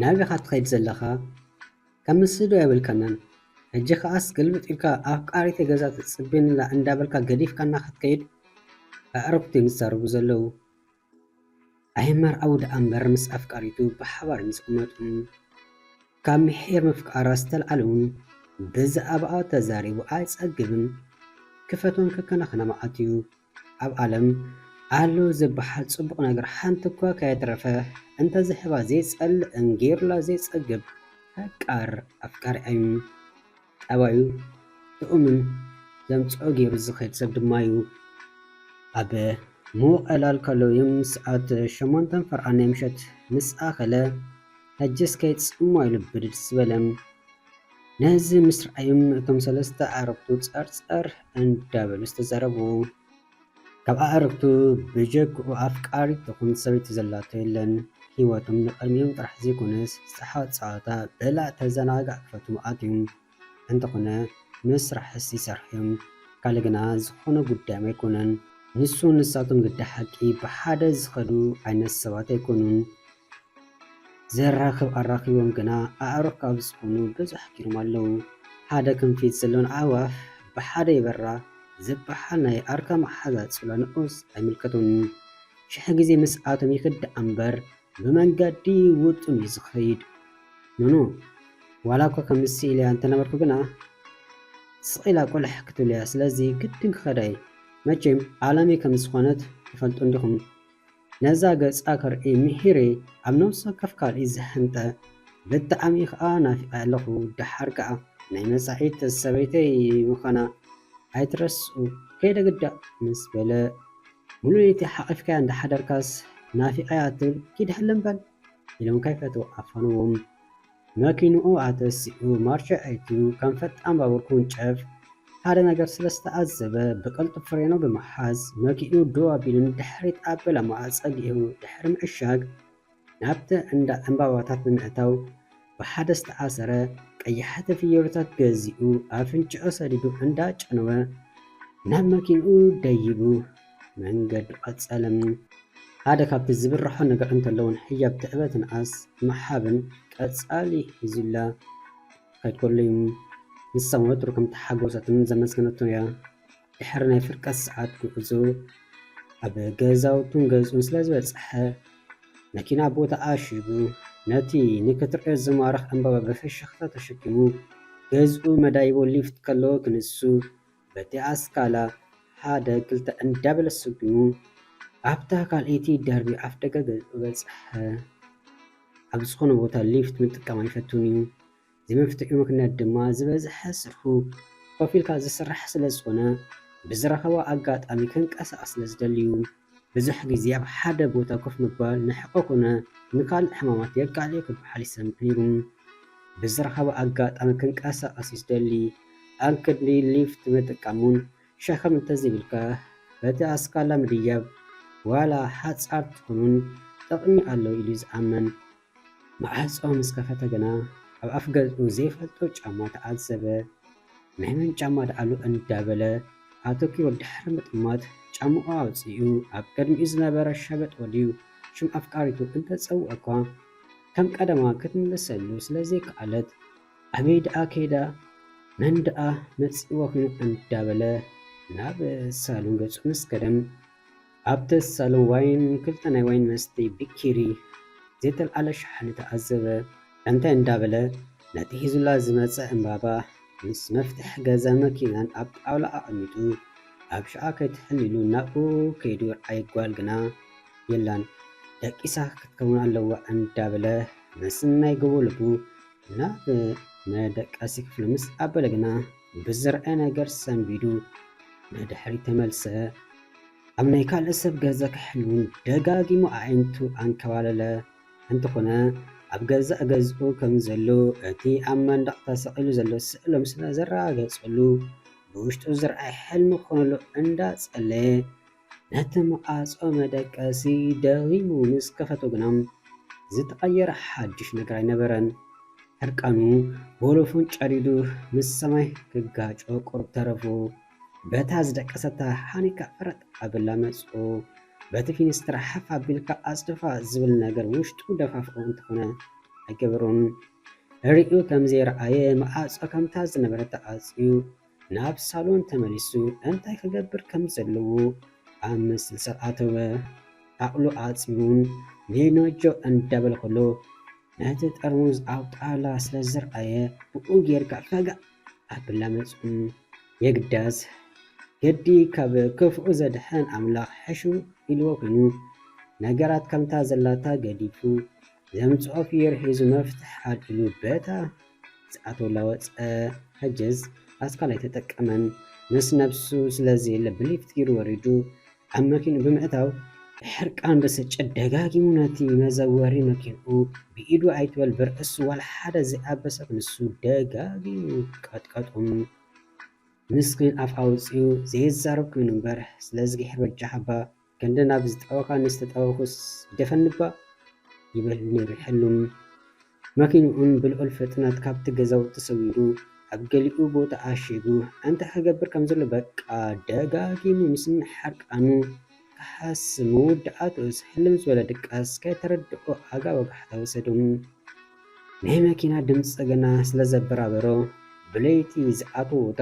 ናበይ ኢኻ ትኸይድ ዘለኻ? ከም ምስዶ የብልካናን። ሕጂ ከኣስ ግልብጥ ኢልካ ኣፍቃሪተይ ገዛ ትጽበየኒ ኣላ እንዳበልካ ገዲፍካና ክትከይድ ኣዕሩኽቱ እዮም ዝዛረቡ ዘለዉ። ኣይመርዓዉ ደኣ እምበር ምስ ኣፍቃሪቱ ብሓባር እዮም ዝቕመጡ። ካብ ምሒር ምፍቃራ ዝተልዓለ እውን ብዛዕባኣ ተዛሪቡ ኣይጸግብን። ክፈትዋን ክከናኸና መዓት እዩ። ኣብ ዓለም ኣሎ ዝበሃል ጽቡቕ ነገር ሓንቲ እኳ ከየትረፈ እንተዝህባ ዘይጸልእን ገይሩላ ዘይጸግብ ፈቃር ኣፍቃሪ እዩ። ጠባዩ ጥዑምን ዘምጽኦ ገይሩ ዝኸይድ ሰብ ድማ እዩ። ኣብ ምውዕላል ከለውዮም ሰዓት ሸሞንተን ፈርቓን ናይ ምሸት ምስ ኣኸለ፣ "ሕጅስ ከይጽሞ" ኢሉ ብድድ ዝበለ። ነዚ ምስ ረኣዮም እቶም ሰለስተ ኣዕሩኽቱ ጸርጸር እንዳበሉ ዝተዛረቡ። ካብ ኣዕሩኽቱ ብጀክኡ ኣፍቃሪት ትኹን ሰበይቲ ዘላቶ የለን። ህይወቶም ንቕድሚኦም ጥራሕ ዘይኮነስ ጸሓ ጸዋታ፣ ብላዕ፣ ተዘናጋዕ ክፈትዉ መዓት እዮም። እንተኾነ ምስራሕስ ይሰርሑ እዮም። ካልእ ግና ዝኾነ ጉዳዮም ኣይኮነን። ንሱ ንሳቶም ግዲ ሓቂ ብሓደ ዝኸዱ ዓይነት ሰባት ኣይኮኑን። ዘራኽብ ኣራኺቦም ግና ኣዕሩኽ ካብ ዝኾኑ ብዙሕ ገይሮም ኣለዉ። ሓደ ክንፊት ዘለወን ኣዕዋፍ ብሓደ ይበራ ዝበሃል ናይ ኣርካ መሓዛ ጽላ ንዑስ ኣይምልከቶን። ሽሕ ግዜ ምስኣቶም ይኽዳእ እምበር ብመንገዲ ውጡን እዩ ዝኸይድ። ኖኖ፣ ዋላ እኳ ከም ስኢለያ እንተነበርኩ ግና ስቕ ኢላ ቁልሕ ክትብል እያ። ስለዚ ግድን ክኸዳ እየ። መቸም ዓለመይ ከም ዝኾነት ትፈልጡ እንዲኹም። ነዛ ገጻ ከርኢ ምሒረ ኣብ ነፍሲ ወከፍ ካልእ ዝሕንጠ። ብጣዕሚ ኸኣ ናፊቐያ ኣለኹ። ደሓር ከኣ ናይ መጻኢት ሰበይተይ ምዃና ኣይትረስኡ። ከይደ ግዳ ምስ በለ፣ "ሙሉ ለይቲ ሓቒፍካያ እንዳሓደርካስ ናፊቐያ ትብል? ኪድ ሕልም በል" ኢሎም ከይፈትዉ ዓፈንዎም። መኪንኡ ኣተሲኡ ማርሽ ኣእትዩ ከም ፈጣን ባቡር ክውንጨፍ ሓደ ነገር ስለ ዝተዓዘበ፣ ብቐልጡፍ ፍሬኖ ብምሓዝ መኪንኡ ደው ኣቢሉ ንድሕሪት ኣበል ኣሞኣ ጸጊዑ ድሕሪ ምዕሻግ፣ ናብቲ እንዳ ዕምባባታት ብምእታው፣ ብሓደ ዝተኣሰረ ቀያሕቲ ፍዮሪታት ገዚኡ ኣፍንጭዑ ሰዲዱ እንዳጨነወ ናብ መኪንኡ ደይቡ መንገዱ ቀጸለ። ሓደ ካብቲ ዝብርሖ ነገር እንተሎ እውን ህያብ ትዕበትን ኣስ ምሓብን ቀጻሊ ሒዙላ ከይድ ከሎ እዩ። ንሳ እውን ወትሩ ከም ተሓጎሰትን ዘመስገነትን እያ። ድሕሪ ናይ ፍርቀት ሰዓት ጉዕዞ ኣብ ገዛውቱን ገዝኡን ስለ ዝበጽሐ፣ መኪና ቦታ ኣሽቡ፣ ነቲ ንክትርእዮ ዝማርኽ ዕምባባ ብፍሽኽታ ተሸኪሙ፣ ገዝኡ መዳይቦ ሊፍት ከለዎ ክንሱ፣ በቲ ኣስካላ ሓደ ክልተ እንዳበለ ሰጒሙ፣ ኣብታ ካልኣይቲ ደርቢ ኣፍደገ ገዝኡ በጽሐ። ኣብ ዝኾነ ቦታ ሊፍት ምጥቃም ኣይፈቱን እዩ። እዚ መፍትሒ ምኽንያት ድማ ዝበዝሐ ስርሑ ኮፍ ኢልካ ዝስራሕ ስለ ዝኾነ፣ ብዝረኸቦ ኣጋጣሚ ክንቀሳቐስ ስለ ዝደሊ እዩ። ብዙሕ ግዜ ኣብ ሓደ ቦታ ኮፍ ምባል ንሕቆ ኮነ ንኻልእ ሕማማት የቃልዕ ክበሃል ይሰምዕ ነይሩ። ብዝረኸቦ ኣጋጣሚ ክንቀሳቐስ እዩ ዝደሊ። ኣብ ክንዲ ሊፍት ምጥቃም እውን ሸኸም እንተዘይብልካ፣ በቲ ኣስካላ ምድያብ ዋላ ሓጻር ትኹን እውን ጥቕሚ ኣለዎ ኢሉ እዩ ዝኣምን። ማዕጾ ምስ ከፈተ ግና፣ ኣብ ኣፍ ገዝኡ ዘይፈልጦ ጫማ ተዓዘበ። ናይ መን ጫማ ደኣሉ እንዳበለ ኣተኲሩ ድሕሪ ምጥማት፣ ጫማኡ ኣውጺኡ ኣብ ቅድሚኡ ዝነበረ ሸበጥ ወድዩ ሽም ኣፍቃሪቱ እንተጸውዐ እኳ፣ ከም ቀደማ ክትምልሰሉ ስለ ዘይከኣለት፣ ኣበይ ደኣ ከይዳ፣ መን ደኣ መጺእዎ ኮይኑ እንዳበለ ናብ ሳሎን ገጹ ምስ ከደ፣ ኣብቲ ሳሎን ዋይን ክልተ ናይ ዋይን መስተዪ ብኪሪ ዘይተልዓለ ሸሓኒ ተዓዘበ። እንታይ እንዳበለ ነቲ ሒዙላ ዝመጸ ዕምባባ ምስ መፍትሕ ገዛ መኪናን ኣብ ጣውላ ኣቐሚጡ፣ ኣብ ሽዓ ከይትሕልሉ ናብኡ ከይዱ ረኣየ። ጓል ግና የላን። ደቂሳ ክትከውን ኣለዋ እንዳበለ ምስናይ ጎቦ ልቡ ናብ መደቀሲ ክፍሉ ምስ ኣበለ ግና፣ ብዝረኣየ ነገር ሰንቢዱ ንድሕሪት ተመልሰ። ኣብ ናይ ካልእ ሰብ ገዛ ክሕልውን ደጋጊሙ ኣዒንቱ ኣንከባለለ። እንተኾነ፣ ኣብ ገዛእ ገዝኡ ከም ዘሎ እቲ ኣብ መንደቕ ተሰቒሉ ዘሎ ስእሎም ስለ ዘረጋገጸሉ፣ ብውሽጡ ዝረኣየ ሕልሚ ክኾነሉ እንዳጸለየ፣ ነቲ መዓጾ መደቀሲ ደጊሙ ምስ ከፈቶ ግና፣ ዝተቐየረ ሓድሽ ነገር ኣይነበረን። ሕርቃኑ ወለፉን ጨዲዱ ምስ ሰማይ ክጋጮ ቁሩብ ተረፉ። በታ ዝደቀሰታ ሓኒካ ፈረጥ ኣበላ መጽኡ። በቲ ፊኒስትራ ሓፍ ኣቢልካ ኣጽድፋ ዝብል ነገር ውሽጡ ደፋፍኦ እንተኾነ፣ ኣይገበሮን። ርእዩ ከም ዘይረኣየ መዓጾ ከምታ ዝነበረ ተዓጽዩ ናብ ሳሎን ተመሊሱ እንታይ ክገብር ከም ዘለዎ ኣብ ምስልሳል ኣተወ። ዓቕሉ ዓጺቡን ኔኖጆ እንዳበለ ከሎ ነቲ ጠርሙዝ ኣብ ጣላ ስለ ዝረኣየ ብኡ ጌርካ ፈጋእ ኣብላ መጹ። የግዳስ ገዲ ካብ ክፍኡ ዘድሕን ኣምላኽ ሕሹ ኢልዎ ኮይኑ ነገራት ከምታ ዘላታ ገዲፉ ዘምጽኦ ፍዮሪ ሒዙ መፍትሕ ኣልዒሉ በታ ዝኣተወላ ወጸ። ሕጅስ ኣስካል ኣይተጠቀመን። ምስ ነብሱ ስለ ዘየለ ብሊፍት ጌሩ ወሪዱ ኣብ መኪንኡ ብምእታው ብሕርቃን ብስጭት ደጋጊሙ ነቲ መዘወሪ መኪንኡ ብኢዱ ኣይትበል ብርእሱ ዋላ ሓደ ዘይኣበሰ ክንሱ ደጋጊሙ ቀጥቀጦም። ምስኪን ኣፍ ኣውጺኡ ዘይዛረብ ኮይኑ እምበር ስለዝጊሕር በጃኻ እባ ክንዲ ናብ ዝጠወኻኒ ዝተጠወኹስ ግደፈኒ እባ ይብል ነይሩ ይሕሉም። መኪንኡን ብልዑል ፍጥነት ካብቲ ገዛውቲ ተሰዊሩ ኣብ ገሊኡ ቦታ ኣሽጉ እንታይ ክገብር ከም ዘሎ በቃ ደጋጊሙ ምስ ሕርቃኑ ክሓስብ መወዳእትኡስ ሕልም ዝበለ ድቃስ ከይተረድኦ ኣጋ ወጋሕታ ወሰዶም። ናይ መኪና ድምፂ ገና ስለ ዘበራበሮ ብለይቲ ዝኣተዎ ቦታ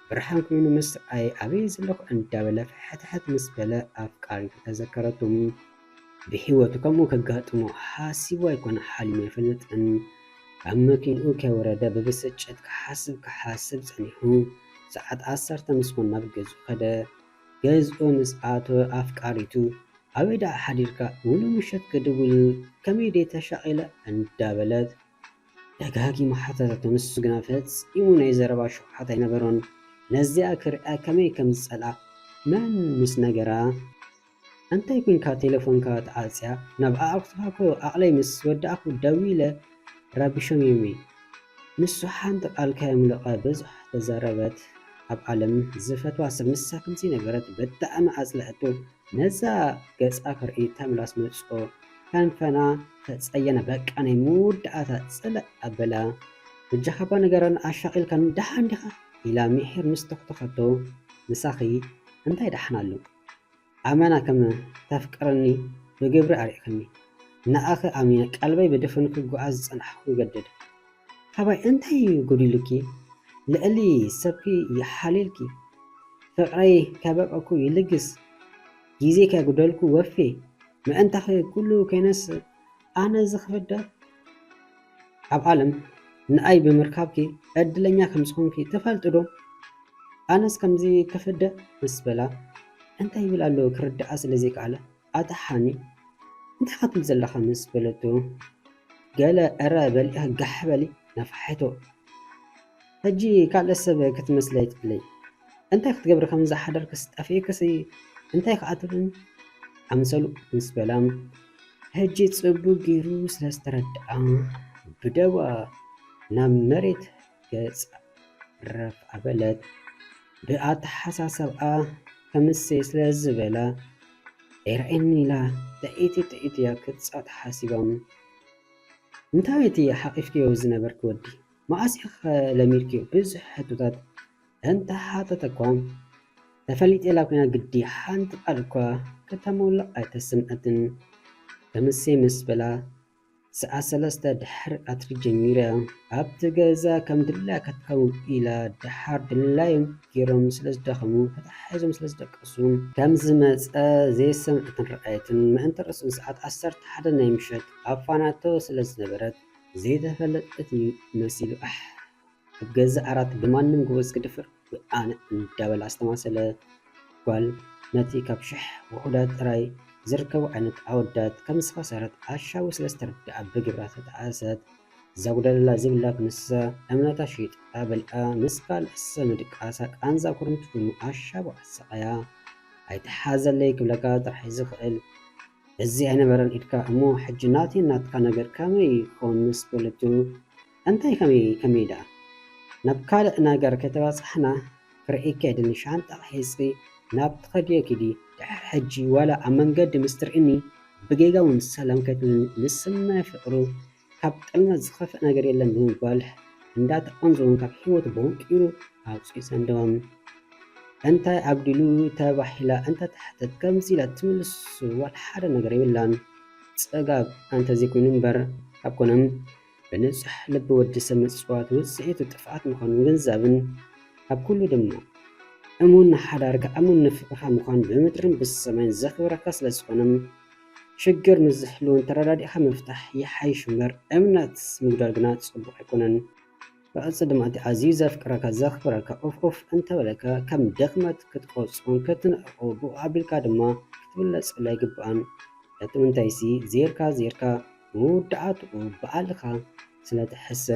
ብርሃን ኮይኑ ምስ ረኣየ ኣበይ ዘለኹ እንዳበለ ፍሕትሕት ምስ በለ ኣፍቃሪቱ ተዘከረቱ። ብህይወቱ ከምኡ ከጋጥሞ ሓሲቡ ኣይኮነ ሓሊሙ ኣይፈልጥን። ካብ መኪንኡ ከይወረደ ብብስጭት ክሓስብ ክሓስብ ጸኒሑ ሰዓት ዓሰርተ ምስ ኮን ናብ ገዝኡ ከደ። ገዝኡ ምስ ኣተወ ኣፍቃሪቱ ኣበይ ደኣ ሓዲርካ ውሉ ምሸት ክድውል ከመይ ደይ ተሻቒለ እንዳበለት ደጋጊሙ ሓተተቶ። ንሱ ግና ፈጺሙ ናይ ዘረባ ሽውሓት ኣይነበሮን። ነዚኣ ክርእያ ከመይ ከም ዝጸልኣ መን ምስ ነገራ እንታይ ኮንካ ቴሌፎንካ ተዓጽያ ናብ ኣዕሩኽትኻ እኮ ኣቕለይ ምስ ወዳእኹ ደዊለ ረቢሾም እዮም። ንሱ ሓንቲ ቃል ከየምለቐ ብዙሕ ተዛረበት። ኣብ ዓለም ዝፈትዋ ሰብ ንሳ ከም ዘይነበረት ብጣዕሚ ኣጽልኣቶ። ነዛ ገጻ ክርኢ ተምላስ መጾ ከንፈና ተጸየነ በቃ ናይ መወዳእታ ጽልእ ኣበላ። በጃኻባ ንገረኒ ኣሻቒልካኒ ደሓን ዲኻ ኢላ ምሒር ምስ ተኽተኸቶ ምሳኺ እንታይ ደሓን ኣሎ? ኣመና ከም ተፍቅረኒ ብግብሪ ኣርኢኽኒ። ንኣኺ ኣሚነ ቀልበይ ብድፍን ክጓዓዝ ዝጸናሕኩ ይገድድ። ካባይ እንታይ እዩ ጎዲሉኪ? ልዕሊ ሰብኪ ይሓልየልኪ። ፍቕረይ ከበቀኩ ይልግስ። ግዜ ከጉደልኩ ወፌ። ምእንታኺ ኩሉ ከይነስ ኣነ እዚ ክፍደ ኣብ ዓለም ንኣይ ብምርካብኪ ዕድለኛ ከም ዝኾንኪ ትፈልጢ ዶ? ኣነስ ከምዚ ክፍደ ምስ በላ እንታይ ይብል ኣሎ ክርድኣ ስለ ዘይከኣለ ኣታ ሓኒ እንታይ ክትብል ዘለኻ ምስ በለቶ ገለ እረ በሊዕኺ ጋሕ በሊ ነፋሒቶ። ሕጂ ካልእ ሰብ ክትመስሊ ኣይትብለይ። እንታይ ክትገብሪ ከም ዝሓደርክስ ጠፊእክሲ እንታይ ክኣትብን ኣምሰሉ ምስ በላ ሕጂ ጽቡቕ ገይሩ ስለ ዝተረድኣ ብደዋ ናብ መሬት ገጻ ረፍ ኣበለት። ብኣተሓሳሰብኣ ከምሰ ስለ ዝበላ ኣይረኣየኒ ኢላ ጥዒቲ ጥዒቲ እያ ክትጻወት ሓሲባ። እንታይ እቲ ሓቒፍክዮ ዝነበርኪ ወዲ? መዓስ ኢኺ ለሚድክዮ? ብዙሕ ሕቶታት እንተሓተተ እኳ ተፈሊጠላ ኮይና ግዲ ሓንቲ ቃል እኳ ከተመልቕ ኣይተሰምዐትን። ከምሰ ምስ በላ ሰዓት ሰለስተ ድሕሪ ቀትሪ ጀሚረ ኣብቲ ገዛ ከም ድላያ ክትከውን ኢላ ድሓር ድላዮም ገይሮም ስለ ዝደኸሙ ተታሒዞም ስለ ዝደቀሱ ከም ዝመጸ ዘይሰምዐትን ረኣየትን። ምእንቲ ርእሱ ሰዓት ዓሰርተ ሓደ ናይ ምሸት ኣፋናቶ ስለ ዝነበረት ዘይተፈለጠት እዩ መሲሉ ኣሕ ኣብ ገዛ ዓራት ብማንም ጎበዝ ክድፈር ኣነ እንዳበለ ኣስተማሰለ። ጓል ነቲ ካብ ሽሕ ውሑዳት ጥራይ ዝርከቡ ዓይነት ኣወዳት ከም ዝኸሰረት ኣሻቡ ስለ ዝተረድኣ ብግብራ ተጣእሰት። ዘጉደለላ ዘይብላ ክንሳ እምነታ ሸይጣ በሊዓ ምስ ካልእ ሰብ ምድቃሳ ቃንዛ ኩርምቲ ኮይኑ ኣሻቡ ኣሰቓያ። ኣይትሓዘለይ ክብለካ ጥራሕ እዩ ዝኽእል። እዚ ኣይነበረን ኢድካ እሞ ሕጂ ናተይን ናትካ ነገር ከመይ ይኸውን ምስ በለቱ እንታይ ከመይ ከመይ ደኣ ናብ ካልእ ነገር ከይተባጻሕና ክርእየኪ ኣይደልን ሻንጣ ሒዝኪ ናብ ትኸድዮ ኪዲ ድሕሪ ሕጂ ዋላ ኣብ መንገዲ ምስ ትርእኒ ብጌጋ እውን ሰላም ከይትብልኒ ንስም ናይ ፍቕሩ ካብ ጥልመት ዝኸፍእ ነገር የለን ብምባል እንዳተቐንዘውን ካብ ህይወቱ ቦንቂሩ ኣውፂኡ ሰንደወም። እንታይ ኣጉዲሉ ተባሂላ እንተተሓተት ከምዚ ኢላ ትምልሱ ዋላ ሓደ ነገር የብላን። ፅጋብ እንተዘይኮይኑ እምበር ካብ ኮነም ብንጹሕ ልቢ ወዲ ሰብ ምጽዋት ውጽኢቱ ጥፍኣት ምዃኑ ምግንዛብን፣ ኣብ ኩሉ ድማ እሙን ንሓዳርካ እሙን ንፍቕርካ ምዃን ብምድርን ብሰማይን ዘኽብረካ ስለ ዝኾነ፣ ሽግር ምስ ዝህልውን ተረዳዲእካ ምፍታሕ ይሓይሽ እምበር እምነት ምግዳል ግና ጽቡቕ ኣይኮነን። ብቐጽሊ ድማ እቲ ኣዝዩ ዘፍቅረካ ዘኽብረካ ኡፍ ኡፍ እንተበለካ ከም ድኽመት ክትቆጽሮን ክትንዕቆ ብኡ ኣቢልካ ድማ ክትብለጸሉ ኣይግባእን። እቲ ምንታይሲ ዜርካ ዜርካ መወዳእትኡ ባዕልኻ ስለ ትሕሰ።